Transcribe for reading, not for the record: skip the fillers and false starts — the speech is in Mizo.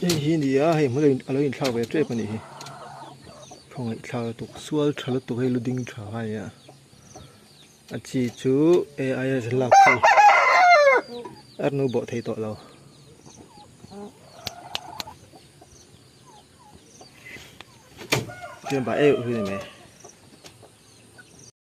Hei hi a ni a hei hmul a lo inthlak ve tep a nih hi khawngaih thlak lutuk sual tha lutuk hei lu ding tha a ni a a chi chu A_I a lak chi a nu bawh thei tawh lo. Chuan bah eu hu ni mai.